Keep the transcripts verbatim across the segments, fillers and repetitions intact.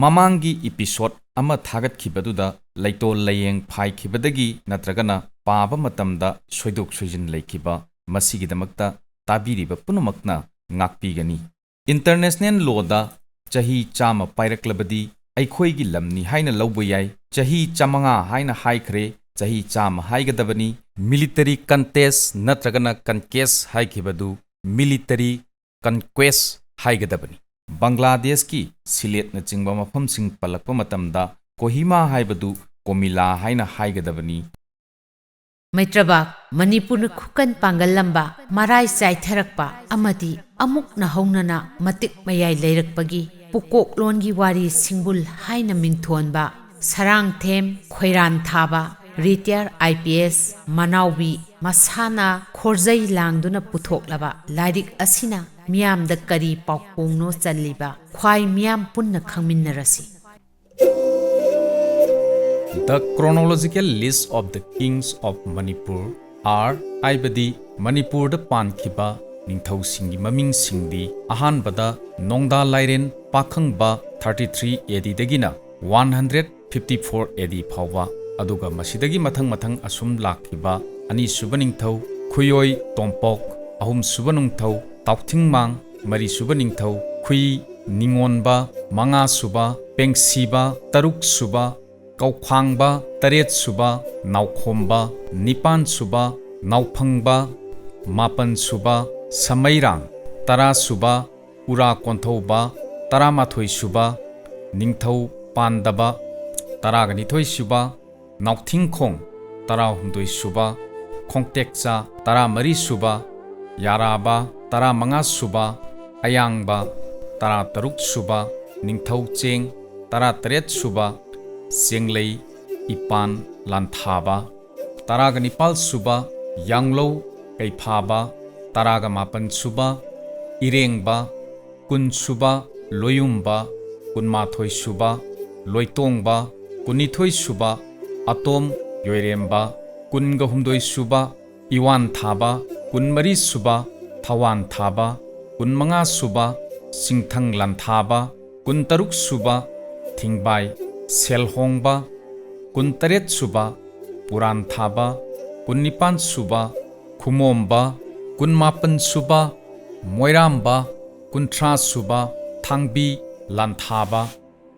ꯃꯃꯥꯡꯒꯤ episode ꯑꯃ ꯊꯥꯒꯠꯈꯤꯕꯗꯨꯗ ꯂꯩꯇꯣꯜ ꯂꯩꯌꯦꯡ ꯐꯥꯏꯈꯤꯕꯗꯒꯤ ꯅꯠꯇ꯭ꯔꯒꯅ ꯄꯥꯕ ꯃꯇꯝꯗ ꯁꯣꯏꯗꯣꯛ ꯁꯣꯏꯖꯤꯟ ꯂꯩꯈꯤꯕ, ꯃꯁꯤꯒꯤꯗꯃꯛꯇ ꯇꯥꯕꯤꯔꯤꯕ ꯄꯨꯝꯅꯃꯛꯅ ꯉꯥꯛꯄꯤꯒꯅꯤ꯫ International lawꯗ ꯆꯍꯤ ꯆꯥꯝꯃ ꯄꯥꯏꯔꯛꯂꯕꯗꯤ ꯑꯩꯈꯣꯏꯒꯤ ꯂꯝꯅꯤ ꯍꯥꯏꯅ ꯂꯧꯕ ꯌꯥꯏ꯫ ꯆꯍꯤ ꯆꯥꯃꯉꯥ ꯍꯥꯏꯅ ꯍꯥꯏꯈ꯭ꯔꯦ, ꯆꯍꯤ ꯆꯥꯝꯃ ꯍꯥꯏꯒꯗꯕꯅꯤ꯫ Military contest ꯅꯠꯇ꯭ꯔꯒꯅ conquest ꯍꯥꯏꯈꯤꯕꯗꯨ military conquest ꯍꯥꯏꯒꯗꯕꯅꯤ꯫ ꯕꯪꯒ꯭ꯂꯥꯗꯦꯁꯀꯤ ꯁꯤꯂꯦꯠꯅꯆꯤꯡꯕ ꯃꯐꯝꯁꯤꯡ ꯄꯜꯂꯛꯄ ꯃꯇꯝꯗ ꯀꯣꯍꯤꯃꯥ ꯍꯥꯏꯕꯗꯨ ꯀꯣꯃꯤꯂꯥ ꯍꯥꯏꯅ ꯍꯥꯏꯒꯗꯕꯅꯤ꯫ ꯃꯩꯇ꯭ꯔꯕꯥꯛ ꯃꯅꯤꯄꯨꯔꯅ ꯈꯨꯀꯟ ꯄꯥꯡꯒꯜꯂꯝꯕ, ꯃꯔꯥꯏ ꯆꯥꯏꯊꯔꯛꯄ ꯑꯃꯗꯤ ꯑꯃꯨꯛꯅ ꯍꯧꯅꯅ ꯃꯇꯤꯛ ꯃꯌꯥꯏ ꯂꯩꯔꯛꯄꯒꯤ ꯄꯨꯀꯣꯛꯂꯣꯟꯒꯤ ꯋꯥꯔꯤ ꯁꯤꯡꯕꯨꯜ ꯍꯥꯏꯅ ꯃꯤꯡꯊꯣꯟꯕ Sarangthem ꯈꯣꯏꯔꯥꯟꯊꯥꯕ, retired I P S ꯃꯅꯥꯎꯕꯤ ꯃꯁꯥꯅ ꯈꯣꯔꯖꯩ ꯂꯥꯡꯗꯨꯅ ꯄꯨꯊꯣꯛꯂꯕ ꯂꯥꯏꯔꯤꯛ ꯑꯁꯤꯅ ꯃꯤꯌꯥꯝꯗ ꯀꯔꯤ ꯄꯥꯎꯈꯣꯡꯅꯣ ꯆꯜꯂꯤꯕ? ꯈ꯭ꯋꯥꯏ ꯃꯤꯌꯥꯝ ꯄꯨꯟꯅ ꯈꯪꯃꯤꯟꯅꯔꯁꯤ꯫ The Chronological List of the Kings of Manipur are ꯍꯥꯏꯕꯗꯤ ꯃꯅꯤꯄꯨꯔꯗ ꯄꯥꯟꯈꯤꯕ ꯅꯤꯡꯊꯧꯁꯤꯡꯒꯤ ꯃꯃꯤꯡꯁꯤꯡꯗꯤ ꯑꯍꯥꯟꯕꯗ ꯅꯣꯡꯗꯥ ꯂꯥꯏꯔꯦꯟ ꯄꯥꯈꯪꯕ thirty three A Dꯗꯒꯤꯅ one hundred fifty four A D ꯐꯥꯎꯕ, ꯑꯗꯨꯒ ꯃꯁꯤꯗꯒꯤ ꯃꯊꯪ ꯃꯊꯪ ꯑꯁꯨꯝ ꯂꯥꯛꯈꯤꯕ ꯑꯅꯤꯁꯨꯕ ꯅꯤꯡꯊꯧ ꯈꯨꯌꯣꯏ ꯇꯣꯝꯄꯣꯛ, ꯑꯍꯨꯝꯁꯨꯕ ꯅꯤꯡꯊꯧ ꯇꯥꯎꯊꯤꯡꯃꯥꯡ, ꯃꯔꯤꯁꯨꯕ ꯅꯤꯡꯊꯧ ꯈꯨꯏ ꯅꯤꯉꯣꯟꯕ, ꯃꯉꯥꯁꯨꯕ ꯄꯦꯡꯁꯤꯕ, ꯇꯔꯨꯛꯁꯨꯕ ꯀꯧꯈ꯭ꯋꯥꯡꯕ, ꯇꯔꯦꯠꯁꯨꯕ ꯅꯥꯎꯈꯣꯝꯕ, ꯅꯤꯄꯥꯟꯁꯨꯕ ꯅꯥꯎꯐꯪꯕ, ꯃꯥꯄꯟꯁꯨꯕ ꯁꯃꯩꯔꯥꯡ, ꯇꯔꯥꯁꯨꯕ ꯎꯔꯥ ꯀꯣꯟꯊꯧꯕ, ꯇꯔꯥꯃꯥꯊꯣꯏꯁꯨꯕ ꯅꯤꯡꯊꯧ ꯄꯥꯟꯗꯕ, ꯇꯔꯥꯒ ꯅꯤꯊꯣꯏꯁꯨꯕ ꯅꯥꯎꯊꯤꯡꯈꯣꯡ, ꯇꯔꯥꯍꯨꯝꯗꯣꯏꯁꯨꯕ ꯈꯣꯡꯇꯦꯛꯆꯥ, ꯇꯔꯥꯃꯔꯤꯁꯨꯕ ꯌꯥꯔꯥꯕ, ꯇꯔꯥꯃꯉꯥꯁꯨꯕ ꯑꯌꯥꯡꯕ, ꯇꯔꯥꯇꯔꯨꯛꯁꯨꯕ ꯅꯤꯡꯊꯧ ꯆꯦꯡ, ꯇꯔꯥꯇꯔꯦꯠꯁꯨꯕ ꯆꯦꯡꯂꯩ ꯏꯄꯥꯟ ꯂꯥꯟꯊꯥꯕ, ꯇꯔꯥꯒ ꯅꯤꯄꯥꯜꯁꯨꯕ ꯌꯥꯡꯂꯧ ꯀꯩꯐꯥꯕ, ꯇꯔꯥꯒ ꯃꯥꯄꯟꯁꯨꯕ ꯏꯔꯦꯡꯕ, ꯀꯨꯟꯁꯨꯕ ꯂꯣꯌꯨꯝꯕ, ꯀꯨꯟꯃꯥꯊꯣꯏꯁꯨꯕ ꯂꯣꯏꯇꯣꯡꯕ, ꯀꯨꯟꯅꯤꯊꯣꯏꯁꯨꯕ ꯑꯇꯣꯝ ꯌꯣꯏꯔꯦꯝꯕ, ꯀꯨꯟꯒ ꯍꯨꯝꯗꯣꯏꯁꯨꯕ ꯏꯋꯥꯟ ꯊꯥꯕ, ꯀꯨꯟꯃꯔꯤꯁꯨꯕ ꯊꯋꯥꯟ ꯊꯥꯕ, ꯀꯨꯟꯃꯉꯥꯁꯨꯕ ꯁꯤꯡꯊꯪ ꯂꯥꯟꯊꯥꯕ, ꯀꯨꯟꯇꯔꯨꯛꯁꯨꯕ ꯊꯤꯡꯕꯥꯏ ꯁꯦꯜꯍꯣꯡꯕ, ꯀꯨꯟꯇꯔꯦꯠ ꯁꯨꯕ ꯄꯨꯔꯥꯟ ꯊꯥꯕ, ꯀꯨꯟꯅꯤꯄꯥꯟ ꯁꯨꯕ ꯈꯨꯃꯣꯝꯕ, ꯀꯨꯟꯃꯥꯄꯟ ꯁꯨꯕ ꯃꯣꯏꯔꯥꯝꯕ, ꯀꯨꯟꯊ꯭ꯔꯥ ꯁꯨꯕ ꯊꯥꯡꯕꯤ ꯂꯥꯟꯊꯥꯕ,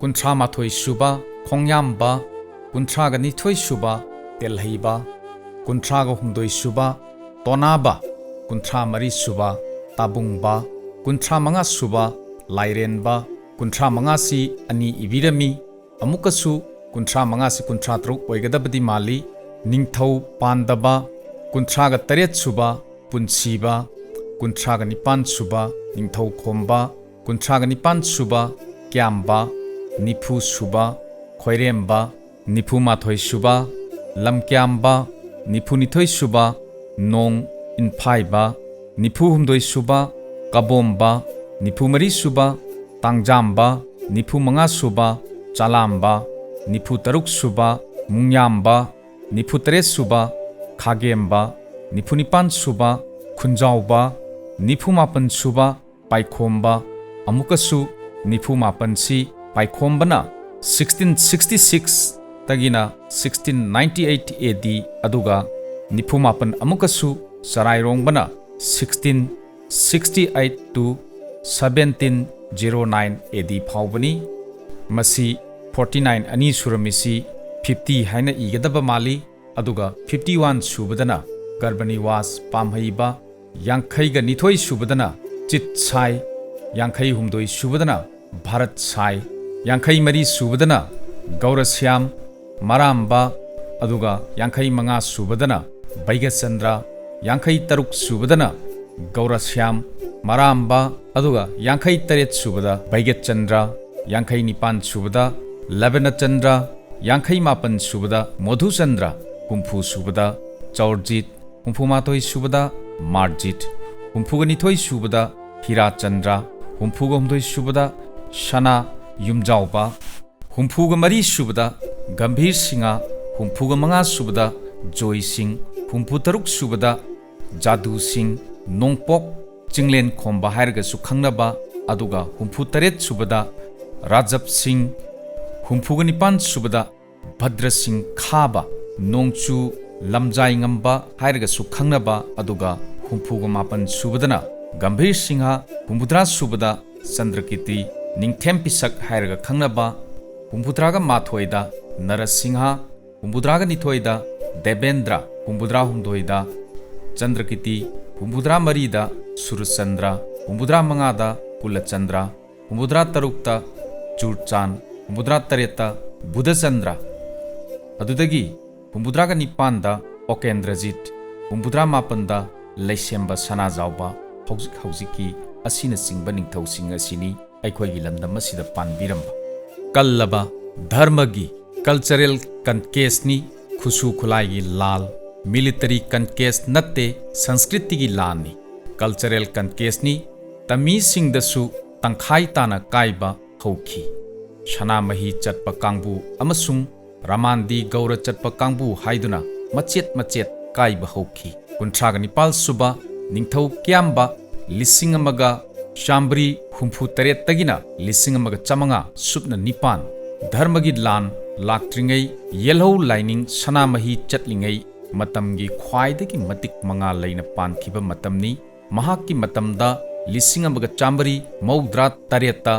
ꯀꯨꯟꯊ꯭ꯔꯥ ꯃꯥꯊꯣꯏ ꯁꯨꯕ ꯈꯣꯡꯌꯥꯝꯕ, ꯀꯨꯟꯊ꯭ꯔꯥꯒ ꯅꯤꯊꯣꯏ ꯁꯨꯕ ꯇꯦꯜꯍꯩꯕ, ꯀꯨꯟꯊ꯭ꯔꯥꯒ ꯍꯨꯝꯗꯣꯏ ꯁꯨꯕ ꯇꯣꯅꯥꯕ, ꯀꯨꯟꯊ꯭ꯔꯥ ꯃꯔꯤ ꯁꯨꯕ ꯇꯥꯕꯨꯡꯕ, ꯀꯨꯟꯊ꯭ꯔꯥ ꯃꯉꯥ ꯁꯨꯕ ꯂꯥꯏꯔꯦꯟꯕ, ꯀꯨꯟꯊ꯭ꯔꯥ ꯃꯉꯥꯁꯤ ꯑꯅꯤ ꯏꯕꯤꯔꯝꯃꯤ꯫ ꯑꯃꯨꯛꯀꯁꯨ ꯀꯨꯟꯊ꯭ꯔꯥ ꯃꯉꯥꯁꯤ ꯀꯨꯟꯊ꯭ꯔꯥ ꯇꯔꯨꯛ ꯑꯣꯏꯒꯗꯕꯗꯤ ꯃꯥꯜꯂꯤ꯫ ꯅꯤꯡꯊꯧ ꯄꯥꯟꯗꯕ, ꯀꯨꯟꯊ꯭ꯔꯥꯒ ꯇꯔꯦꯠ ꯁꯨꯕ ꯄꯨꯟꯁꯤꯕ, ꯀꯨꯟꯊ꯭ꯔꯥꯒ ꯅꯤꯄꯥꯟ ꯁꯨꯕ ꯅꯤꯡꯊꯧ ꯈꯣꯝꯕ, ꯀꯨꯟꯊ꯭ꯔꯥꯒ ꯅꯤꯄꯥꯟ ꯁꯨꯕ ꯀ꯭ꯌꯥꯝꯕ, ꯅꯤꯐꯨ ꯁꯨꯕ ꯈꯣꯏꯔꯦꯝꯕ, ꯅꯤꯐꯨ ꯃꯥꯊꯣꯏ ꯁꯨꯕ ꯂꯝꯀ꯭ꯌꯥꯝꯕ, ꯅꯤꯐꯨ ꯅꯤꯊꯣꯏ ꯁꯨꯕ ꯅꯣꯡ ꯏꯟꯐꯥꯏꯕ, ꯅꯤꯐꯨ ꯍꯨꯝꯗꯣꯏ ꯁꯨꯕ ꯀꯕꯣꯝꯕ, ꯅꯤꯐꯨ ꯃꯔꯤ ꯁꯨꯕ ꯇꯥꯡꯖꯥꯝꯕ, ꯅꯤꯐꯨ ꯃꯉꯥ ꯁꯨꯕ ꯆꯥꯂꯥꯝꯕ, ꯅꯤꯐꯨ ꯇꯔꯨꯛ ꯁꯨꯕ ꯃꯨꯡꯌꯥꯝꯕ, ꯅꯤꯐꯨ ꯇꯔꯦꯠ ꯁꯨꯕ ꯈꯥꯒꯦꯝꯕ, ꯅꯤꯐꯨ ꯅꯤꯄꯥꯟ ꯁꯨꯕ ꯈꯨꯟꯖꯥꯎꯕ, ꯅꯤꯐꯨ ꯃꯥꯄꯟ ꯁꯨꯕ ꯄꯥꯏꯈꯣꯝꯕ꯫ ꯑꯃꯨꯛꯀꯁꯨ ꯅꯤꯐꯨ ꯃꯥꯄꯟꯁꯤ ꯄꯥꯏꯈꯣꯝꯕꯅ sixteen sixty six ꯇꯒꯤꯅ sixteen ninety eight A D, ꯑꯗꯨꯒ ꯅꯤꯐꯨ ꯃꯥꯄꯟ ꯑꯃꯨꯛꯀꯁꯨ ꯆꯔꯥꯏꯔꯣꯡꯕꯅ sixteen sixty eight to seventeen zero nine A D ꯐꯥꯎꯕꯅꯤ꯫ ꯃꯁꯤ forty nine ꯑꯅꯤ ꯁꯨꯔꯝꯃꯤꯁꯤ fifty ꯍꯥꯏꯅ ꯏꯒꯗꯕ ꯃꯥꯜꯂꯤ꯫ ꯑꯗꯨꯒ fifty one ꯁꯨꯕꯗꯅ ꯒꯔꯚꯅꯤꯋꯥꯁ ꯄꯥꯝꯍꯩꯕ, ꯌꯥꯡꯈꯩꯒ ꯅꯤꯊꯣꯏ ꯁꯨꯕꯗꯅ ꯆꯤꯠ ꯁꯥꯏ, ꯌꯥꯡꯈꯩ ꯍꯨꯝꯗꯣꯏ ꯁꯨꯕꯗꯅ ꯚꯥꯔꯠ ꯁꯥꯏ, ꯌꯥꯡꯈꯩ ꯃꯔꯤ ꯁꯨꯕꯗꯅ ꯒꯧꯔꯁ꯭ꯌꯥꯝ ꯃꯔꯥꯝꯕ, ꯑꯗꯨꯒ ꯌꯥꯡꯈꯩ ꯃꯉꯥ ꯁꯨꯕꯗꯅ ꯕꯩꯒꯆꯟꯗ꯭ꯔ, ꯌꯥꯡꯈꯩ ꯇꯔꯨꯛ ꯁꯨꯕꯗꯅ ꯒꯧꯔꯁ꯭ꯌꯥꯝ ꯃꯔꯥꯝꯕ, ꯑꯗꯨꯒ ꯌꯥꯡꯈꯩ ꯇꯔꯦꯠ ꯁꯨꯕꯗ ꯕꯩꯒꯆꯟꯗ꯭ꯔ, ꯌꯥꯡꯈꯩ ꯅꯤꯄꯥꯟ ꯁꯨꯕꯗ ꯂꯕꯅꯆꯟꯗ꯭ꯔ, ꯌꯥꯡꯈꯩ ꯃꯥꯄꯟ ꯁꯨꯕꯗ ꯃꯣꯙꯨꯆꯟꯗ꯭ꯔ, ꯍꯨꯝꯐꯨ ꯁꯨꯕꯗ ꯆꯧꯔꯖꯤꯠ, ꯍꯨꯝꯐꯨ ꯃꯥꯊꯣꯏ ꯁꯨꯕꯗ ꯃꯥꯔꯖꯤꯠ, ꯍꯨꯝꯐꯨꯒ ꯅꯤꯊꯣꯏ ꯁꯨꯕꯗ ꯍꯤꯔꯥꯆꯟꯗ꯭ꯔ, ꯍꯨꯝꯐꯨꯒ ꯍꯨꯝꯗꯣꯏ ꯁꯨꯕꯗ ꯁꯅꯥ ꯌꯨꯝꯖꯥꯎꯕ, ꯍꯨꯝꯐꯨꯒ ꯃꯔꯤ ꯁꯨꯕꯗ ꯒꯝꯚꯤꯔ ꯁꯤꯡꯍ, ꯍꯨꯝꯐꯨꯒ ꯃꯉꯥ ꯁꯨꯕꯗ ꯖꯣꯏ ꯁꯤꯡ, ꯍꯨꯝꯐꯨ ꯇꯔꯨꯛ ꯁꯨꯕꯗ ꯖꯥꯗꯨ ꯁꯤꯡ, ꯅꯣꯡꯄꯣꯛ ꯆꯤꯡꯂꯦꯟ ꯈꯣꯝꯕ ꯍꯥꯏꯔꯒꯁꯨ ꯈꯪꯅꯕ, ꯑꯗꯨꯒ ꯍꯨꯝꯐꯨ ꯇꯔꯦꯠ ꯁꯨꯕꯗ ꯔꯥꯖꯕ ꯁꯤꯡ, ꯍꯨꯝꯐꯨꯒ ꯅꯤꯄꯥꯟ ꯁꯨꯕꯗ ꯚꯗ꯭ꯔ ꯁꯤꯡ ꯈꯥꯕ, ꯅꯣꯡꯆꯨ ꯂꯝꯖꯥꯏ ꯉꯝꯕ ꯍꯥꯏꯔꯒꯁꯨ ꯈꯪꯅꯕ, ꯑꯗꯨꯒ ꯍꯨꯝꯐꯨꯒ ꯃꯥꯄꯟ ꯁꯨꯕꯗꯅ ꯒꯝꯚꯤꯔ ꯁꯤꯡꯍ, ꯍꯨꯝꯐꯨꯇꯔꯥ ꯁꯨꯕꯗ ꯆꯟꯗ꯭ꯔꯀꯤꯇꯤ, ꯅꯤꯡꯊꯦꯝ ꯄꯤꯁꯛ ꯍꯥꯏꯔꯒ ꯈꯪꯅꯕ, ꯍꯨꯝꯐꯨꯇꯔꯥꯒ ꯃꯥꯊꯣꯏꯗ ꯅꯔꯁꯤꯡꯍ, ꯍꯨꯝꯐꯨꯇꯔꯥꯒ ꯅꯤꯊꯣꯏꯗ ꯗꯦꯕꯦꯟꯗ꯭ꯔ, ꯍꯨꯝꯐꯨꯇꯔꯥ ꯍꯨꯝꯗꯣꯏꯗ ꯆꯟꯗ꯭ꯔꯀꯤꯇꯤ, ꯍꯨꯝꯐꯨꯇꯔꯥ ꯃꯔꯤꯗ ꯁꯨꯔꯆꯟꯗ꯭ꯔ, ꯍꯨꯝꯐꯨꯇꯔꯥ ꯃꯉꯥꯗ ꯀꯨꯂꯆꯟꯗ꯭ꯔ, ꯍꯨꯝꯐꯨꯇꯔꯥ ꯇꯔꯨꯛꯇ ꯆꯨꯔꯆꯥꯟ, ꯍꯨꯝꯐꯨꯇꯔꯥ ꯇꯔꯦꯠꯇ ꯕꯨꯙꯆꯟꯗ꯭ꯔ, ꯑꯗꯨꯗꯒꯤ ꯍꯨꯝꯐꯨꯇꯔꯥꯒ ꯅꯤꯄꯥꯟꯗ ꯑꯣꯀꯦꯟꯗ꯭ꯔꯖꯤꯠ, ꯍꯨꯝꯐꯨꯇꯔꯥ ꯃꯥꯄꯟꯗ ꯂꯩꯁꯦꯝꯕ ꯁꯅꯥꯖꯥꯎꯕ, ꯍꯧꯖꯤꯛ ꯍꯧꯖꯤꯛꯀꯤ ꯑꯁꯤꯅꯆꯤꯡꯕ ꯅꯤꯡꯊꯧꯁꯤꯡ ꯑꯁꯤꯅꯤ ꯑꯩꯈꯣꯏꯒꯤ ꯂꯝꯗꯝ ꯑꯁꯤꯗ ꯄꯥꯟꯕꯤꯔꯝꯕ꯫ ꯀꯜꯂꯕ ꯙꯔꯃꯒꯤ cultural conquestꯅꯤ, ꯈꯨꯠꯁꯨ ꯈꯨꯠꯂꯥꯏꯒꯤ ꯂꯥꯜ, military conquest ꯅꯠꯇꯦ, ꯁꯪꯁꯀ꯭ꯔꯤꯇꯤꯒꯤ ꯂꯥꯟꯅꯤ, cultural conquestꯅꯤ꯫ ꯇꯃꯤꯁꯤꯡꯗꯁꯨ ꯇꯪꯈꯥꯏ ꯇꯥꯅ ꯀꯥꯏꯕ ꯍꯧꯈꯤ꯫ ꯁꯅꯥꯃꯍꯤ ꯆꯠꯄ ꯀꯥꯡꯕꯨ ꯑꯃꯁꯨꯡ ꯔꯥꯃꯥꯟꯗꯤ ꯒꯧꯔ ꯆꯠꯄ ꯀꯥꯡꯕꯨ ꯍꯥꯏꯗꯨꯅ ꯃꯆꯦꯠ ꯃꯆꯦꯠ ꯀꯥꯏꯕ ꯍꯧꯈꯤ꯫ ꯀꯨꯟꯊ꯭ꯔꯥꯒ ꯅꯤꯄꯥꯜ ꯁꯨꯕ ꯅꯤꯡꯊꯧ ꯀ꯭ꯌꯥꯝꯕ ꯂꯤꯁꯤꯡ ꯑꯃꯒ ꯆꯥꯃꯔꯤ ꯍꯨꯝꯐꯨ ꯇꯔꯦꯠꯇꯒꯤꯅ ꯂꯤꯁꯤꯡ ꯑꯃꯒ ꯆꯥꯃꯉꯥ ꯁꯨꯞꯅ ꯅꯤꯄꯥꯟ, ꯙꯔꯃꯒꯤ ꯂꯥꯟ ꯂꯥꯛꯇ꯭ꯔꯤꯉꯩ, ꯌꯦꯜꯍꯧ ꯂꯥꯏꯅꯤꯡ ꯁꯅꯥꯃꯍꯤ ꯆꯠꯂꯤꯉꯩ ꯃꯇꯝꯒꯤ ꯈ꯭ꯋꯥꯏꯗꯒꯤ ꯃꯇꯤꯛ ꯃꯉꯥꯜ ꯂꯩꯅ ꯄꯥꯟꯈꯤꯕ ꯃꯇꯝꯅꯤ꯫ ꯃꯍꯥꯛꯀꯤ ꯃꯇꯝꯗ ꯂꯤꯁꯤꯡ ꯑꯃꯒ ꯆꯥꯃꯔꯤ ꯃꯧꯗ꯭ꯔꯥ ꯇꯔꯦꯠꯇ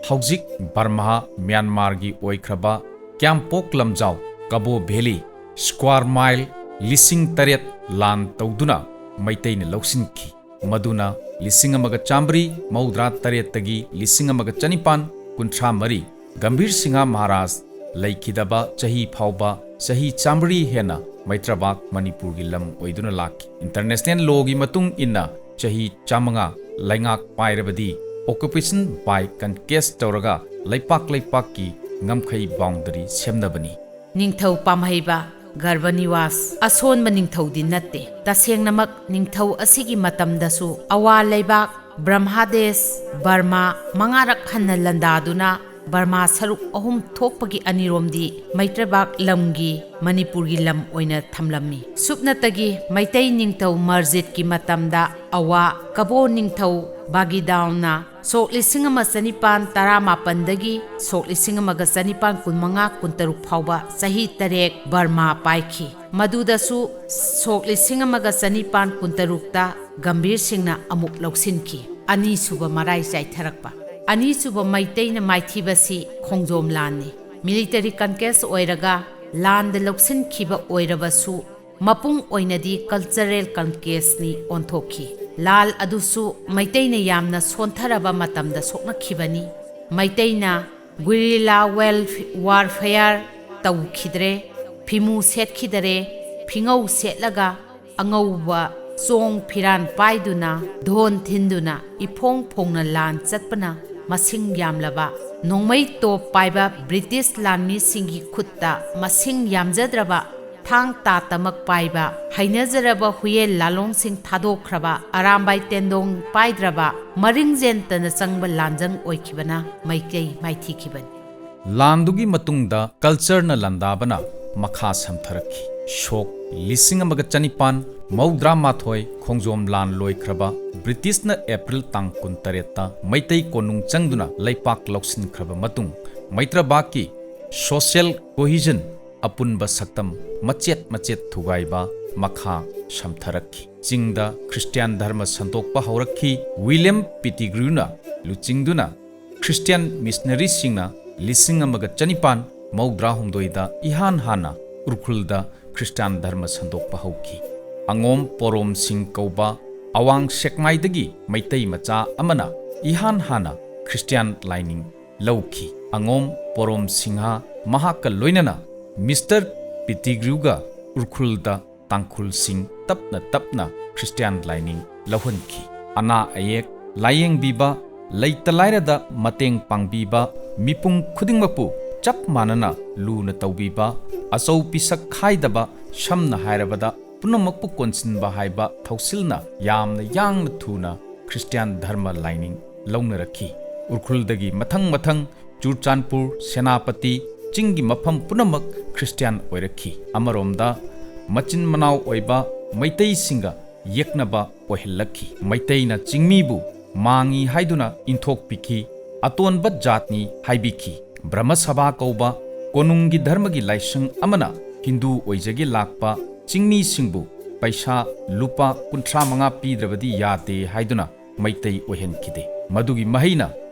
ꯍꯧꯖꯤꯛ ꯕꯔꯃꯥ, ꯃ꯭ꯌꯥꯟꯃꯥꯔꯒꯤ ꯑꯣꯏꯈ꯭ꯔꯕ ꯀ꯭ꯌꯥꯝꯄꯣꯛ ꯂꯝꯖꯥꯎ, ꯀꯕꯣ ꯚꯦꯂꯤ, square mile ꯂꯤꯁꯤꯡ ꯇꯔꯦꯠ ꯂꯥꯟ ꯇꯧꯗꯨꯅ ꯃꯩꯇꯩꯅ ꯂꯧꯁꯤꯟꯈꯤ꯫ ꯃꯗꯨꯅ ꯂꯤꯁꯤꯡ ꯑꯃꯒ ꯆꯥꯃꯔꯤ ꯃꯧꯗ꯭ꯔꯥ ꯇꯔꯦꯠꯇꯒꯤ ꯂꯤꯁꯤꯡ ꯑꯃꯒ ꯆꯅꯤꯄꯥꯟ ꯀꯨꯟꯊ꯭ꯔꯥ ꯃꯔꯤ, ꯒꯝꯚꯤꯔ ꯁꯤꯡꯍ ꯃꯍꯥꯔꯥꯖ ꯂꯩꯈꯤꯗꯕ ꯆꯍꯤ ꯐꯥꯎꯕ ꯆꯍꯤ ꯆꯥꯃꯔꯤ ꯍꯦꯟꯅ ꯃꯩꯇ꯭ꯔꯕꯥꯛ ꯃꯅꯤꯄꯨꯔꯒꯤ ꯂꯝ ꯑꯣꯏꯗꯨꯅ ꯂꯥꯛꯈꯤ꯫ International lawꯒꯤ ꯃꯇꯨꯡ ꯏꯟꯅ ꯆꯍꯤ ꯆꯥꯃꯉꯥ ꯂꯩꯉꯥꯛ ꯄꯥꯏꯔꯕꯗꯤ occupation by conquest ꯇꯧꯔꯒ ꯂꯩꯄꯥꯛ ꯂꯩꯄꯥꯛꯀꯤ ꯉꯝꯈꯩ boundary ꯁꯦꯝꯅꯕꯅꯤ꯫ ꯅꯤꯡꯊꯧ ꯄꯥꯝꯍꯩꯕ ꯒꯔꯚꯅꯤꯋꯥꯁ ꯑꯁꯣꯟꯕ ꯅꯤꯡꯊꯧꯗꯤ ꯅꯠꯇꯦ꯫ ꯇꯁꯦꯡꯅꯃꯛ ꯅꯤꯡꯊꯧ ꯑꯁꯤꯒꯤ ꯃꯇꯝꯗꯁꯨ ꯑꯋꯥ ꯂꯩꯕꯥꯛ ꯕ꯭ꯔꯍꯃꯥꯗꯦꯁ, ꯕꯔꯃꯥ ꯃꯉꯥꯔꯛ ꯍꯟꯅ ꯂꯥꯟꯗꯥꯗꯨꯅ ꯕꯔꯃꯥ ꯁꯔꯨꯛ ꯑꯍꯨꯝ ꯊꯣꯛꯄꯒꯤ ꯑꯅꯤꯔꯣꯝꯗꯤ ꯃꯩꯇ꯭ꯔꯕꯥꯛ ꯂꯝꯒꯤ ꯃꯅꯤꯄꯨꯔꯒꯤ ꯂꯝ ꯑꯣꯏꯅ ꯊꯝꯂꯝꯃꯤ꯫ ꯁꯨꯞꯅꯇꯒꯤ ꯃꯩꯇꯩ ꯅꯤꯡꯊꯧ ꯃꯔꯖꯤꯠꯀꯤ ꯃꯇꯝꯗ ꯑꯋꯥ ꯀꯕꯣ ꯅꯤꯡꯊꯧ ꯕꯥꯒꯤꯗꯥꯎꯅ ꯁꯣꯛ ꯂꯤꯁꯤꯡ ꯑꯃ ꯆꯅꯤꯄꯥꯟ ꯇꯔꯥꯃꯥꯄꯟꯗꯒꯤ ꯁꯣꯛ ꯂꯤꯁꯤꯡ ꯑꯃꯒ ꯆꯅꯤꯄꯥꯟ ꯀꯨꯟꯃꯉꯥ ꯀꯨꯟꯇꯔꯨꯛ ꯐꯥꯎꯕ ꯆꯍꯤ ꯇꯔꯦꯠ ꯕꯔꯃꯥ ꯄꯥꯏꯈꯤ꯫ ꯃꯗꯨꯗꯁꯨ ꯁꯣꯛ ꯂꯤꯁꯤꯡ ꯑꯃꯒ ꯆꯅꯤꯄꯥꯟ ꯀꯨꯟꯇꯔꯨꯛꯇ ꯒꯝꯚꯤꯔ ꯁꯤꯡꯅ ꯑꯃꯨꯛ ꯂꯧꯁꯤꯟꯈꯤ꯫ ꯑꯅꯤꯁꯨꯕ ꯃꯔꯥꯏ ꯆꯥꯏꯊꯔꯛꯄ꯫ ꯑꯅꯤꯁꯨꯕ ꯃꯩꯇꯩꯅ ꯃꯥꯏꯊꯤꯕꯁꯤ ꯈꯣꯡꯖꯣꯝ ꯂꯥꯟꯅꯤ꯫ ꯃꯤꯂꯤꯇꯔꯤ ꯀꯟꯀꯦꯁ ꯑꯣꯏꯔꯒ ꯂꯥꯟꯗ ꯂꯧꯁꯤꯟꯈꯤꯕ ꯑꯣꯏꯔꯕꯁꯨ, ꯃꯄꯨꯡ ꯑꯣꯏꯅꯗꯤ ꯀꯜꯆꯔꯦꯜ ꯀꯟꯀꯦꯁꯅꯤ ꯑꯣꯟꯊꯣꯛꯈꯤ꯫ ꯂꯥꯜ ꯑꯗꯨꯁꯨ ꯃꯩꯇꯩꯅ ꯌꯥꯝꯅ ꯁꯣꯟꯊꯔꯕ ꯃꯇꯝꯗ ꯁꯣꯛꯅꯈꯤꯕꯅꯤ꯫ ꯃꯩꯇꯩꯅ ꯒꯨꯏꯔꯤꯂꯥ ꯋꯦꯜ-, ꯋꯥꯔꯐꯦꯌꯥꯔ ꯇꯧꯈꯤꯗ꯭ꯔꯦ, ꯐꯤꯃꯨ ꯁꯦꯠꯈꯤꯗꯔꯦ, ꯐꯤꯉꯧ ꯁꯦꯠꯂꯒ ꯑꯉꯧꯕ ꯆꯣꯡ ꯐꯤꯔꯥꯟ ꯄꯥꯏꯗꯨꯅ, ꯙꯣꯟ ꯊꯤꯟꯗꯨꯅ ꯏꯐꯣꯡ ꯐꯣꯡꯅ ꯂꯥꯟ ꯆꯠꯄꯅ ꯃꯁꯤꯡ ꯌꯥꯝꯂꯕ ꯅꯣꯡꯃꯩ ꯇꯣꯞ ꯄꯥꯏꯕ ꯕ꯭ꯔꯤꯇꯤꯁ ꯂꯥꯟꯃꯤꯁꯤꯡꯒꯤ ꯈꯨꯠꯇ ꯃꯁꯤꯡ ꯌꯥꯝꯖꯗ꯭ꯔꯕ ꯊꯥꯡ ꯇꯥ ꯇꯃꯛ ꯄꯥꯏꯕ, ꯍꯩꯅꯖꯔꯕ ꯍꯨꯌꯦꯟ ꯂꯥꯂꯣꯡꯁꯤꯡ ꯊꯥꯗꯣꯛꯈ꯭ꯔꯕ, ꯑꯔꯥꯝꯕꯥꯏ ꯇꯦꯟꯗꯣꯡ ꯄꯥꯏꯗ꯭ꯔꯕ, ꯃꯔꯤꯡ ꯖꯦꯟꯇꯅ ꯆꯪꯕ ꯂꯥꯟꯖꯪ ꯑꯣꯏꯈꯤꯕꯅ ꯃꯩꯇꯩ ꯃꯥꯏꯊꯤꯈꯤꯕꯅꯤ꯫ ꯂꯥꯟꯗꯨꯒꯤ ꯃꯇꯨꯡꯗ ꯀꯜꯆꯔꯅ ꯂꯥꯟꯗꯥꯕꯅ ꯃꯈꯥ ꯁꯝꯊꯔꯛꯈꯤ꯫ ꯁꯣꯛ ꯂꯤꯁꯤꯡ ꯑꯃꯒ ꯆꯅꯤꯄꯥꯟ ꯃꯧꯗ꯭ꯔꯥ ꯃꯥꯊꯣꯏ ꯈꯣꯡꯖꯣꯝ ꯂꯥꯟ ꯂꯣꯏꯈ꯭ꯔꯕ ꯕ꯭ꯔꯤꯇꯤꯁꯅ ꯑꯦꯄ꯭ꯔꯤꯜ ꯇꯥꯡ ꯀꯨꯟꯇꯔꯦꯠꯇ ꯃꯩꯇꯩ ꯀꯣꯅꯨꯡ ꯆꯪꯗꯨꯅ ꯂꯩꯄꯥꯛ ꯂꯧꯁꯤꯟꯈ꯭ꯔꯕ ꯃꯇꯨꯡ, ꯃꯩꯇ꯭ꯔꯕꯥꯛꯀꯤ ꯁꯣꯁꯤꯌꯦꯜ ꯀꯣꯍꯤꯖꯟ, ꯑꯄꯨꯟꯕ ꯁꯛꯇꯝ, ꯃꯆꯦꯠ ꯃꯆꯦꯠ ꯊꯨꯒꯥꯏꯕ ꯃꯈꯥ ꯁꯝꯊꯔꯛꯈꯤ꯫ ꯆꯤꯡꯗ ꯈ꯭ꯔꯤꯁꯇꯤꯌꯥꯟ ꯙꯔꯃ ꯁꯟꯗꯣꯛꯄ ꯍꯧꯔꯛꯈꯤ꯫ ꯋꯤꯂꯤꯌꯝ ꯄꯤꯇꯤꯒ꯭ꯔꯨꯅ ꯂꯨꯆꯤꯡꯗꯨꯅ ꯈ꯭ꯔꯤꯁꯇꯤꯌꯥꯟ ꯃꯤꯁꯅꯔꯤꯁꯤꯡꯅ ꯂꯤꯁꯤꯡ ꯑꯃꯒ ꯆꯅꯤꯄꯥꯟ ꯃꯧꯗ꯭ꯔꯥ ꯍꯨꯝꯗꯣꯏꯗ ꯏꯍꯥꯟ ꯍꯥꯟꯅ ꯎꯔꯈꯨꯜꯗ ꯈ꯭ꯔꯤꯁꯇꯥꯟ ꯙꯔꯃ ꯁꯟꯗꯣꯛꯄ ꯍꯧꯈꯤ꯫ ꯑꯉꯣꯝ ꯄꯣꯔꯣꯝ ꯁꯤꯡ ꯀꯧꯕ ꯑꯋꯥꯡ ꯁꯦꯛꯃꯥꯏꯗꯒꯤ ꯃꯩꯇꯩ ꯃꯆꯥ ꯑꯃꯅ ꯏꯍꯥꯟ ꯍꯥꯟꯅ ꯈ꯭ꯔꯤꯁꯇꯥꯟ ꯂꯥꯏꯅꯤꯡ ꯂꯧꯈꯤ꯫ ꯑꯉꯣꯝ ꯄꯣꯔꯣꯝ ꯁꯤꯡꯍ ꯃꯍꯥꯛꯀ ꯂꯣꯏꯅꯅ ꯃꯤꯁꯇꯔ ꯄꯤꯇꯤꯒ꯭ꯔꯨꯒ ꯎꯔꯈꯨꯜꯗ ꯇꯥꯡꯈꯨꯜꯁꯤꯡ ꯇꯞꯅ ꯇꯞꯅ ꯈ꯭ꯔꯤꯁꯇꯤꯌꯥꯟ ꯂꯥꯏꯅꯤꯡ ꯂꯧꯍꯟꯈꯤ꯫ ꯑꯅꯥ ꯑꯌꯦꯛ ꯂꯥꯌꯦꯡꯕꯤꯕ, ꯂꯩꯇ ꯂꯥꯏꯔꯗ ꯃꯇꯦꯡ ꯄꯥꯡꯕꯤꯕ, ꯃꯤꯄꯨꯝ ꯈꯨꯗꯤꯡꯃꯛꯄꯨ ꯆꯞ ꯃꯥꯟꯅꯅ ꯂꯨꯅ ꯇꯧꯕꯤꯕ, ꯑꯆꯧ ꯄꯤꯁꯛ ꯈꯥꯏꯗꯕ, ꯁꯝꯅ ꯍꯥꯏꯔꯕꯗ ꯄꯨꯝꯅꯃꯛꯄꯨ ꯀꯣꯟꯁꯤꯟꯕ ꯍꯥꯏꯕ ꯊꯧꯁꯤꯜꯅ ꯌꯥꯝꯅ ꯌꯥꯡꯅ ꯊꯨꯅ ꯈ꯭ꯔꯤꯁꯇꯤꯌꯥꯟ ꯙꯔꯃ ꯂꯥꯏꯅꯤꯡ ꯂꯧꯅꯔꯛꯈꯤ꯫ ꯎꯔꯈꯨꯜꯗꯒꯤ ꯃꯊꯪ ꯃꯊꯪ ꯆꯨꯔꯆꯥꯟꯄꯨꯔ, ꯁꯦꯅꯥꯄꯇꯤ, ꯆꯤꯡꯒꯤ ꯃꯐꯝ ꯄꯨꯝꯅꯃꯛ ꯈ꯭ꯔꯤꯁꯇꯤꯌꯥꯟ ꯑꯣꯏꯔꯛꯈꯤ꯫ ꯑꯃꯔꯣꯝꯗ ꯃꯆꯤꯟ ꯃꯅꯥꯎ ꯑꯣꯏꯕ ꯃꯩꯇꯩꯁꯤꯡꯒ ꯌꯦꯛꯅꯕ ꯑꯣꯏꯍꯜꯂꯛꯈꯤ꯫ ꯃꯩꯇꯩꯅ ꯆꯤꯡꯃꯤꯕꯨ ꯃꯥꯡꯉꯤ ꯍꯥꯏꯗꯨꯅ ꯏꯟꯊꯣꯛꯄꯤꯈꯤ, ꯑꯇꯣꯟꯕ ꯖꯥꯠꯅꯤ ꯍꯥꯏꯕꯤꯈꯤ꯫ ꯕ꯭ꯔꯍꯃ ꯁꯚꯥ ꯀꯧꯕ ꯀꯣꯅꯨꯡꯒꯤ ꯙꯔꯃꯒꯤ ꯂꯥꯏꯁꯪ ꯑꯃꯅ ꯍꯤꯟꯗꯨ ꯑꯣꯏꯖꯒꯦ ꯂꯥꯛꯄ ꯆꯤꯡꯃꯤꯁꯤꯡꯕꯨ ꯄꯩꯁꯥ ꯂꯨꯄꯥ ꯀꯨꯟꯊ꯭ꯔꯥ ꯃꯉꯥ ꯄꯤꯗ꯭ꯔꯕꯗꯤ ꯌꯥꯗꯦ ꯍꯥꯏꯗꯨꯅ ꯃꯩꯇꯩ ꯑꯣꯏꯍꯟꯈꯤꯗꯦ꯫ ꯃꯗꯨꯒꯤ ꯃꯍꯩꯅ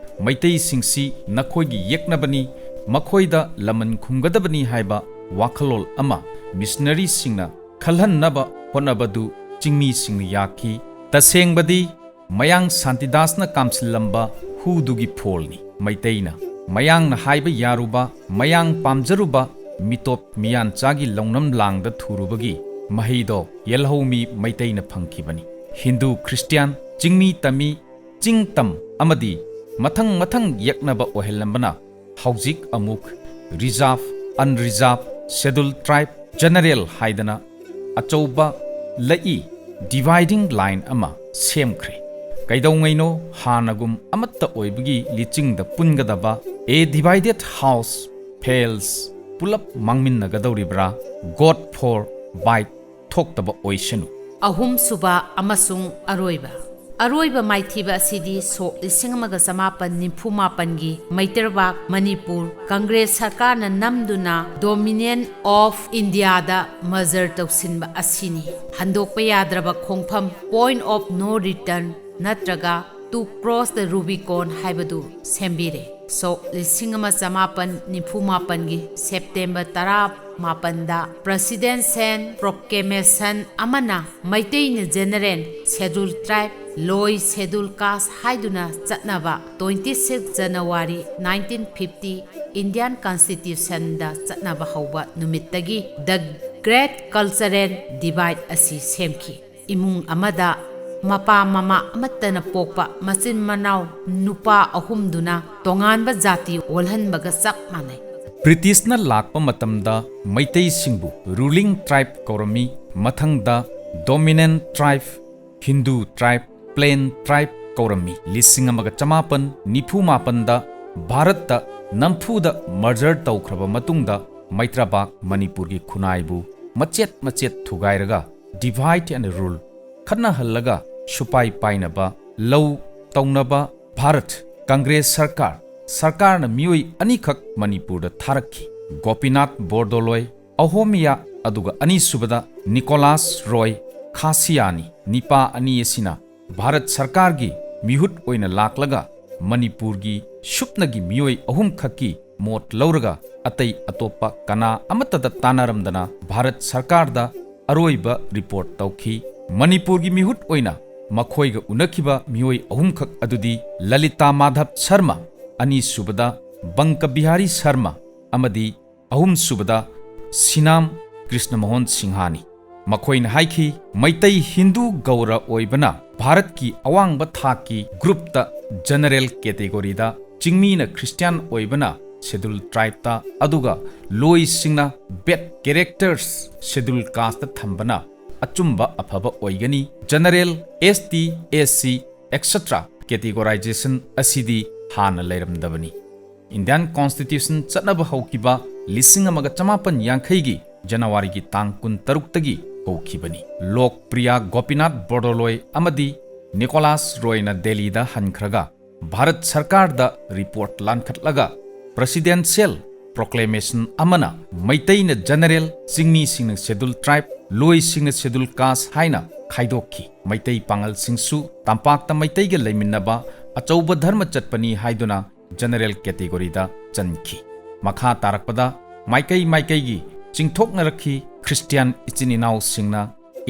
ꯃꯩꯇꯩꯁꯤꯡꯁꯤ ꯅꯈꯣꯏꯒꯤ ꯌꯦꯛꯅꯕꯅꯤ, ꯃꯈꯣꯏꯗ ꯂꯃꯟ ꯈꯨꯝꯒꯗꯕꯅꯤ ꯍꯥꯏꯕ ꯋꯥꯈꯜꯂꯣꯟ ꯑꯃ ꯃꯤꯁꯅꯔꯤꯁꯤꯡꯅ ꯈꯜꯍꯟꯅꯕ ꯍꯣꯠꯅꯕꯗꯨ ꯆꯤꯡꯃꯤꯁꯤꯡꯅ ꯌꯥꯈꯤ꯫ ꯇꯁꯦꯡꯕꯗꯤ ꯃꯌꯥꯡ ꯁꯥꯟꯇꯤꯗꯥꯁꯅ ꯀꯥꯝꯁꯤꯜꯂꯝꯕ ꯍꯨꯗꯨꯒꯤ ꯐꯣꯜꯅꯤ꯫ ꯃꯩꯇꯩꯅ ꯃꯌꯥꯡꯅ ꯍꯥꯏꯕ ꯌꯥꯔꯨꯕ, ꯃꯌꯥꯡ ꯄꯥꯝꯖꯔꯨꯕ ꯃꯤꯇꯣꯞ ꯃꯤꯌꯥꯟꯆꯥꯒꯤ ꯂꯧꯅꯝ ꯂꯥꯡꯗ ꯊꯨꯔꯨꯕꯒꯤ ꯃꯍꯩꯗꯣ ꯌꯦꯜꯍꯧꯃꯤ ꯃꯩꯇꯩꯅ ꯐꯪꯈꯤꯕꯅꯤ꯫ ꯍꯤꯟꯗꯨ, ꯈ꯭ꯔꯤꯁꯇꯤꯌꯥꯟ, ꯆꯤꯡꯃꯤ ꯇꯝꯃꯤ, ꯆꯤꯡ ꯇꯝ ꯑꯃꯗꯤ ꯃꯊꯪ ꯃꯊꯪ ꯌꯦꯛꯅꯕ ꯑꯣꯏꯍꯜꯂꯝꯕꯅ ꯍꯧꯖꯤꯛ ꯑꯃꯨꯛ ꯔꯤꯖꯥꯔꯚ, ꯑꯟꯔꯤꯖꯥꯔꯚ, ꯁꯦꯗꯨꯜ ꯇ꯭ꯔꯥꯏꯕ, ꯖꯦꯅꯔꯦꯜ ꯍꯥꯏꯗꯅ ꯑꯆꯧꯕ ꯂꯩꯏ, ꯗꯤꯚꯥꯏꯗꯤꯡ ꯂꯥꯏꯟ ꯑꯃ ꯁꯦꯝꯈ꯭ꯔꯦ꯫ ꯀꯩꯗꯧꯉꯩꯅꯣ ꯍꯥꯟꯅꯒꯨꯝ ꯑꯃꯠꯇ ꯑꯣꯏꯕꯒꯤ ꯂꯤꯆꯤꯡꯗ ꯄꯨꯟꯒꯗꯕ A divided house fails, ꯄꯨꯂꯞ ꯃꯥꯡꯃꯤꯟꯅꯒꯗꯧꯔꯤꯕ꯭ꯔꯥ? God for bite ꯊꯣꯛꯇꯕ ꯑꯣꯏꯁꯅꯨ꯫ ꯑꯍꯨꯝꯁꯨꯕ ꯑꯃꯁꯨꯡ ꯑꯔꯣꯏꯕ꯫ ꯑꯔꯣꯏꯕ ꯃꯥꯏꯊꯤꯕ ꯑꯁꯤꯗꯤ ꯁꯣꯛ ꯂꯤꯁꯤꯡ ꯑꯃꯒ ꯆꯃꯥꯄꯟ ꯅꯤꯐꯨ ꯃꯥꯄꯟꯒꯤ ꯃꯩꯇ꯭ꯔꯕꯥꯛ ꯃꯅꯤꯄꯨꯔ ꯀꯪꯒ꯭ꯔꯦꯁ ꯁꯔꯀꯥꯔꯅ ꯅꯝꯗꯨꯅ Dominion of Indiaꯗ merger ꯇꯧꯁꯤꯟꯕ ꯑꯁꯤꯅꯤ꯫ ꯍꯟꯗꯣꯛꯄ ꯌꯥꯗ꯭ꯔꯕ ꯈꯣꯡꯐꯝ, point of no return, ꯅꯠꯇ꯭ꯔꯒ To cross the Rubicon ꯍꯥꯏꯕꯗꯨ ꯁꯦꯝꯕꯤꯔꯦ꯫ ꯁꯣꯛ ꯂꯤꯁꯤꯡ ꯑꯃ ꯆꯃꯥꯄꯟ ꯅꯤꯐꯨ ꯃꯥꯄꯟꯒꯤ ꯁꯦꯞꯇꯦꯝꯕꯔ ꯇꯔꯥ ꯃꯥꯄꯟꯗ Presidential Proclamation ꯑꯃꯅ ꯃꯩꯇꯩꯅ ꯖꯦꯅꯔꯦꯜ, ꯁꯦꯗꯨꯜ ꯇ꯭ꯔꯥꯏꯕ, ꯂꯣꯌꯔ ꯁꯦꯗꯨꯜ ꯀꯥꯁ ꯍꯥꯏꯗꯨꯅ ꯆꯠꯅꯕ twenty six January nineteen fifty Indian Constitutionꯗ ꯆꯠꯅꯕ ꯍꯧꯕ ꯅꯨꯃꯤꯠꯇꯒꯤ The Great Cultural Divide ꯑꯁꯤ ꯁꯦꯝꯈꯤ꯫ ꯏꯃꯨꯡ ꯑꯃꯗ ꯃꯄꯥ ꯃꯃꯥ ꯑꯃꯠꯇꯅ ꯄꯣꯛꯄ ꯃꯆꯤꯟ ꯃꯅꯥꯎ ꯅꯨꯄꯥ ꯑꯍꯨꯝꯗꯨꯅ ꯇꯣꯉꯥꯟꯕ ꯖꯥꯇꯤ ꯑꯣꯜꯍꯟꯕꯒ ꯆꯞ ꯃꯥꯟꯅꯩ꯫ ꯕ꯭ꯔꯤꯇꯤꯁꯅ ꯂꯥꯛꯄ ꯃꯇꯝꯗ ꯃꯩꯇꯩꯁꯤꯡꯕꯨ ruling tribe ꯀꯧꯔꯝꯃꯤ, ꯃꯊꯪꯗ dominant tribe, Hindu tribe, plain tribe ꯀꯧꯔꯝꯃꯤ꯫ ꯂꯤꯁꯤꯡ ꯑꯃꯒ ꯆꯃꯥꯄꯟ ꯅꯤꯐꯨ ꯃꯥꯄꯟꯗ ꯚꯥꯔꯠꯇ ꯅꯝꯐꯨꯗ merger ꯇꯧꯈ꯭ꯔꯕ ꯃꯇꯨꯡꯗ ꯃꯩꯇ꯭ꯔꯕꯥꯛ ꯃꯅꯤꯄꯨꯔꯒꯤ ꯈꯨꯟꯅꯥꯏꯕꯨ ꯃꯆꯦꯠ ꯃꯆꯦꯠ ꯊꯨꯒꯥꯏꯔꯒ divide and rule, ꯈꯠꯅꯍꯜꯂꯒ ꯁꯨꯄꯥꯏ ꯄꯥꯏꯅꯕ, ꯂꯧ ꯇꯧꯅꯕ ꯚꯥꯔꯠ ꯀꯪꯒ꯭ꯔꯦꯁ ꯁꯔꯀꯥꯔ, ꯁꯔꯀꯥꯔꯅ ꯃꯤꯑꯣꯏ ꯑꯅꯤꯈꯛ ꯃꯅꯤꯄꯨꯔꯗ ꯊꯥꯔꯛꯈꯤ꯫ ꯒꯣꯄꯤꯅꯥꯊ ꯕꯣꯔꯗꯣꯂꯣꯏ, ꯑꯍꯣꯃꯤꯌꯥ, ꯑꯗꯨꯒ ꯑꯅꯤꯁꯨꯕꯗ ꯅꯤꯀꯣꯂꯥꯁ ꯔꯣꯏ ꯈꯥꯁꯤꯌꯥꯅꯤ꯫ ꯅꯤꯄꯥ ꯑꯅꯤ ꯑꯁꯤꯅ ꯚꯥꯔꯠ ꯁꯔꯀꯥꯔꯒꯤ ꯃꯤꯍꯨꯠ ꯑꯣꯏꯅ ꯂꯥꯛꯂꯒ ꯃꯅꯤꯄꯨꯔꯒꯤ ꯁꯨꯞꯅꯒꯤ ꯃꯤꯑꯣꯏ ꯑꯍꯨꯝꯈꯛꯀꯤ ꯃꯣꯠ ꯂꯧꯔꯒ ꯑꯇꯩ ꯑꯇꯣꯞꯄ ꯀꯅꯥ ꯑꯃꯠꯇꯗ ꯇꯥꯟꯅꯔꯝꯗꯅ ꯚꯥꯔꯠ ꯁꯔꯀꯥꯔꯗ ꯑꯔꯣꯏꯕ ꯔꯤꯄꯣꯔꯠ ꯇꯧꯈꯤ꯫ ꯃꯅꯤꯄꯨꯔꯒꯤ ꯃꯤꯍꯨꯠ ꯑꯣꯏꯅ ꯃꯈꯣꯏꯒ ꯎꯅꯈꯤꯕ ꯃꯤꯑꯣꯏ ꯑꯍꯨꯝꯈꯛ ꯑꯗꯨꯗꯤ ꯂꯂꯤꯇꯥ ꯃꯥꯙꯕ ꯁꯔꯃ, ꯑꯅꯤꯁꯨꯕꯗ ꯕꯪꯀ ꯕꯤꯍꯥꯔꯤ ꯁꯔꯃ ꯑꯃꯗꯤ ꯑꯍꯨꯝꯁꯨꯕꯗ ꯁꯤꯅꯥꯝ ꯀ꯭ꯔꯤꯁꯅꯃꯣꯍꯟ ꯁꯤꯡꯍꯥꯅꯤ꯫ ꯃꯈꯣꯏꯅ ꯍꯥꯏꯈꯤ, ꯃꯩꯇꯩ ꯍꯤꯟꯗꯨ ꯒꯧꯔ ꯑꯣꯏꯕꯅ ꯚꯥꯔꯠꯀꯤ ꯑꯋꯥꯡꯕ ꯊꯥꯛꯀꯤ ꯒ꯭ꯔꯨꯞꯇ, ꯖꯦꯅꯔꯦꯜ ꯀꯦꯇꯦꯒꯣꯔꯤꯗ, ꯆꯤꯡꯃꯤꯅ ꯈ꯭ꯔꯤꯁꯇꯤꯌꯥꯟ ꯑꯣꯏꯕꯅ ꯁꯦꯗꯨꯜ ꯇ꯭ꯔꯥꯏꯕꯇ, ꯑꯗꯨꯒ ꯂꯣꯏꯁꯤꯡꯅ ꯕꯦꯗ ꯀꯦꯔꯦꯛꯇꯔꯁ ꯁꯦꯗꯨꯜ ꯀꯥꯁꯇ ꯊꯝꯕꯅ ꯑꯆꯨꯝꯕ ꯑꯐꯕ ꯑꯣꯏꯒꯅꯤ꯫ General, ST, SC, etcetera categorization ꯑꯁꯤꯗꯤ ꯍꯥꯟꯅ ꯂꯩꯔꯝꯗꯕꯅꯤ꯫ ꯏꯟꯗꯤꯌꯥꯟ ꯀꯣꯟꯁꯇꯤꯇ꯭ꯌꯨꯁꯟ ꯆꯠꯅꯕ ꯍꯧꯈꯤꯕ ꯂꯤꯁꯤꯡ ꯑꯃꯒ ꯆꯃꯥꯄꯟ ꯌꯥꯡꯈꯩꯒꯤ ꯖꯅꯋꯥꯔꯤꯒꯤ ꯇꯥꯡ ꯀꯨꯟꯇꯔꯨꯛꯇꯒꯤ ꯍꯧꯈꯤꯕꯅꯤ꯫ ꯂꯣꯛꯄ꯭ꯔꯤꯌꯥ ꯒꯣꯄꯤꯅꯥꯊ ꯕꯣꯔꯗꯣꯂꯣꯏ ꯑꯃꯗꯤ ꯅꯤꯀꯣꯂꯥꯁ ꯔꯣꯏꯅ ꯗꯦꯜꯂꯤꯗ ꯍꯟꯈ꯭ꯔꯒ ꯚꯥꯔꯠ ꯁꯔꯀꯥꯔꯗ ꯔꯤꯄꯣꯔꯠ ꯂꯥꯟꯈꯠꯂꯒ ꯄ꯭ꯔꯦꯁꯤꯗꯦꯟꯁꯤꯌꯦꯜ ꯄ꯭ꯔꯣꯀ꯭ꯂꯦꯃꯦꯁꯟ ꯑꯃꯅ ꯃꯩꯇꯩꯅ ꯖꯦꯅꯔꯦꯜ, ꯆꯤꯡꯃꯤꯁꯤꯡꯅ ꯁꯦꯗꯨꯜ ꯇ꯭ꯔꯥꯏꯕ, ꯂꯣꯏꯁꯤꯡꯅ ꯁꯦꯗꯨꯜ ꯀꯥꯁ ꯍꯥꯏꯅ ꯈꯥꯏꯗꯣꯛꯈꯤ꯫ ꯃꯩꯇꯩ ꯄꯥꯉꯜꯁꯤꯡꯁꯨ ꯇꯝꯄꯥꯛꯇ ꯃꯩꯇꯩꯒ ꯂꯩꯃꯤꯟꯅꯕ ꯑꯆꯧꯕ ꯙꯔꯃ ꯆꯠꯄꯅꯤ ꯍꯥꯏꯗꯨꯅ ꯖꯦꯅꯔꯦꯜ ꯀꯦꯇꯦꯒꯣꯔꯤꯗ ꯆꯟꯈꯤ꯫ ꯃꯈꯥ ꯇꯥꯔꯛꯄꯗ ꯃꯥꯏꯀꯩ ꯃꯥꯏꯀꯩꯒꯤ ꯆꯤꯡꯊꯣꯛꯅꯔꯛꯈꯤ꯫ ꯈ꯭ꯔꯤꯁꯇꯤꯌꯥꯟ ꯏꯆꯤꯟ ꯏꯅꯥꯎꯁꯤꯡꯅ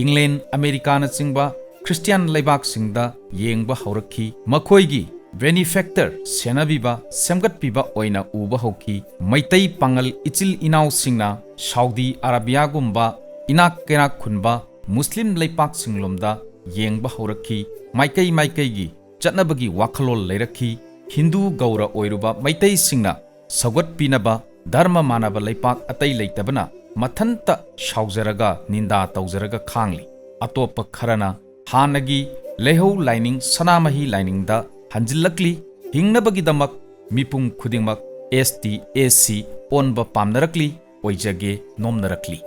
ꯏꯪꯂꯦꯟ, ꯑꯃꯦꯔꯤꯀꯥꯅꯆꯤꯡꯕ ꯈ꯭ꯔꯤꯁꯇꯤꯌꯥꯟ ꯂꯩꯕꯥꯛꯁꯤꯡꯗ ꯌꯦꯡꯕ ꯍꯧꯔꯛꯈꯤ꯫ ꯃꯈꯣꯏꯒꯤ ꯕꯦꯅꯤꯐꯦꯛꯇꯔ, ꯁꯦꯟꯅꯕꯤꯕ, ꯁꯦꯝꯒꯠꯄꯤꯕ ꯑꯣꯏꯅ ꯎꯕ ꯍꯧꯈꯤ꯫ ꯃꯩꯇꯩ ꯄꯥꯉꯜ ꯏꯆꯤꯜ ꯏꯅꯥꯎꯁꯤꯡꯅ ꯁꯥꯎꯗꯤ ꯑꯔꯥꯕꯤꯌꯥꯒꯨꯝꯕ ꯏꯅꯥꯛ ꯀꯩꯔꯥꯛ ꯈꯨꯟꯕ ꯃꯨꯁꯂꯤꯝ ꯂꯩꯄꯥꯛꯁꯤꯡꯂꯣꯝꯗ ꯌꯦꯡꯕ ꯍꯧꯔꯛꯈꯤ꯫ ꯃꯥꯏꯀꯩ ꯃꯥꯏꯀꯩꯒꯤ ꯆꯠꯅꯕꯒꯤ ꯋꯥꯈꯜꯂꯣꯟ ꯂꯩꯔꯛꯈꯤ꯫ ꯍꯤꯟꯗꯨ ꯒꯧꯔ ꯑꯣꯏꯔꯨꯕ ꯃꯩꯇꯩꯁꯤꯡꯅ ꯁꯧꯒꯠꯄꯤꯅꯕ ꯙꯔꯃ ꯃꯥꯟꯅꯕ ꯂꯩꯄꯥꯛ ꯑꯇꯩ ꯂꯩꯇꯕꯅ ꯃꯊꯟꯇ ꯁꯥꯎꯖꯔꯒ ꯅꯤꯟꯗꯥ ꯇꯧꯖꯔꯒ ꯈꯥꯡꯂꯤ꯫ ꯑꯇꯣꯞꯄ ꯈꯔꯅ ꯍꯥꯟꯅꯒꯤ ꯂꯩꯍꯧ ꯂꯥꯏꯅꯤꯡ ꯁꯅꯥꯃꯍꯤ ꯂꯥꯏꯅꯤꯡꯗ ꯍꯟꯖꯤꯜꯂꯛꯂꯤ꯫ ꯍꯤꯡꯅꯕꯒꯤꯗꯃꯛ ꯃꯤꯄꯨꯝ ꯈꯨꯗꯤꯡꯃꯛ ST, SC ꯑꯣꯟꯕ ꯄꯥꯝꯅꯔꯛꯂꯤ, ꯑꯣꯏꯖꯒꯦ ꯅꯣꯝꯅꯔꯛꯂꯤ꯫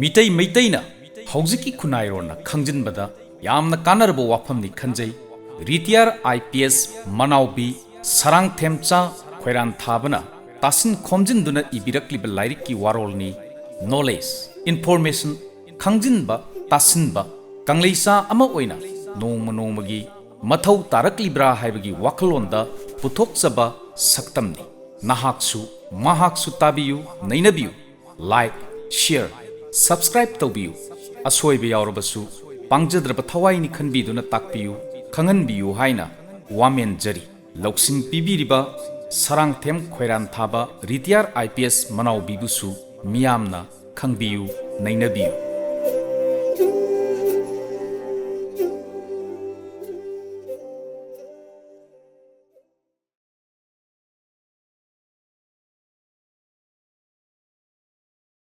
ꯃꯤꯇꯩ ꯃꯩꯇꯩꯅ ꯍꯧꯖꯤꯛꯀꯤ ꯈꯨꯟꯅꯥꯏꯔꯣꯟꯅ ꯈꯪꯖꯤꯟꯕꯗ ꯌꯥꯝꯅ ꯀꯥꯟꯅꯔꯕ ꯋꯥꯐꯝꯅꯤ ꯈꯟꯖꯩ꯫ ꯔꯤꯇꯤꯌꯥꯔ ꯑꯥꯏ ꯄꯤ ꯑꯦꯁ ꯃꯅꯥꯎꯕꯤ ꯁꯔꯥꯡꯊꯦꯝꯆꯥ ꯈꯣꯏꯔꯥꯟꯊꯥꯕꯅ ꯇꯥꯁꯤꯟ ꯈꯣꯝꯖꯤꯟꯗꯨꯅ ꯏꯕꯤꯔꯛꯂꯤꯕ ꯂꯥꯏꯔꯤꯛꯀꯤ ꯋꯥꯔꯣꯜꯅꯤ꯫ Knowledge, information, ꯈꯪꯖꯤꯟꯕ, ꯇꯥꯁꯤꯟꯕ, ꯀꯪꯂꯩꯆꯥ ꯑꯃ ꯑꯣꯏꯅ ꯅꯣꯡꯃ ꯅꯣꯡꯃꯒꯤ ꯃꯊꯧ ꯇꯥꯔꯛꯂꯤꯕ꯭ꯔꯥ ꯍꯥꯏꯕꯒꯤ ꯋꯥꯈꯜꯂꯣꯟꯗ ꯄꯨꯊꯣꯛꯆꯕ ꯁꯛꯇꯝꯅꯤ꯫ ꯅꯍꯥꯛꯁꯨ ꯃꯍꯥꯛꯁꯨ ꯇꯥꯕꯤꯌꯨ, ꯅꯩꯅꯕꯤꯌꯨ꯫ Like, share, subscribe ꯇꯧꯕꯤꯌꯨ꯫ ꯑꯁꯣꯏꯕ ꯌꯥꯎꯔꯕꯁꯨ ꯄꯥꯡꯖꯗ꯭ꯔꯕ ꯊꯋꯥꯏꯅꯤ ꯈꯟꯕꯤꯗꯨꯅ ꯇꯥꯛꯄꯤꯌꯨ, ꯈꯪꯍꯟꯕꯤꯌꯨ ꯍꯥꯏꯅ ꯋꯥꯃꯦꯟꯖꯔꯤ꯫ ꯂꯧꯁꯤꯡ ꯄꯤꯕꯤꯔꯤꯕ Sarangthem ꯈꯣꯏꯔꯥꯟꯊꯥꯕ retire I P S ꯃꯅꯥꯎꯕꯤꯕꯨꯁꯨ ꯃꯤꯌꯥꯝꯅ ꯈꯪꯕꯤꯌꯨ, ꯅꯩꯅꯕꯤꯌꯨ꯫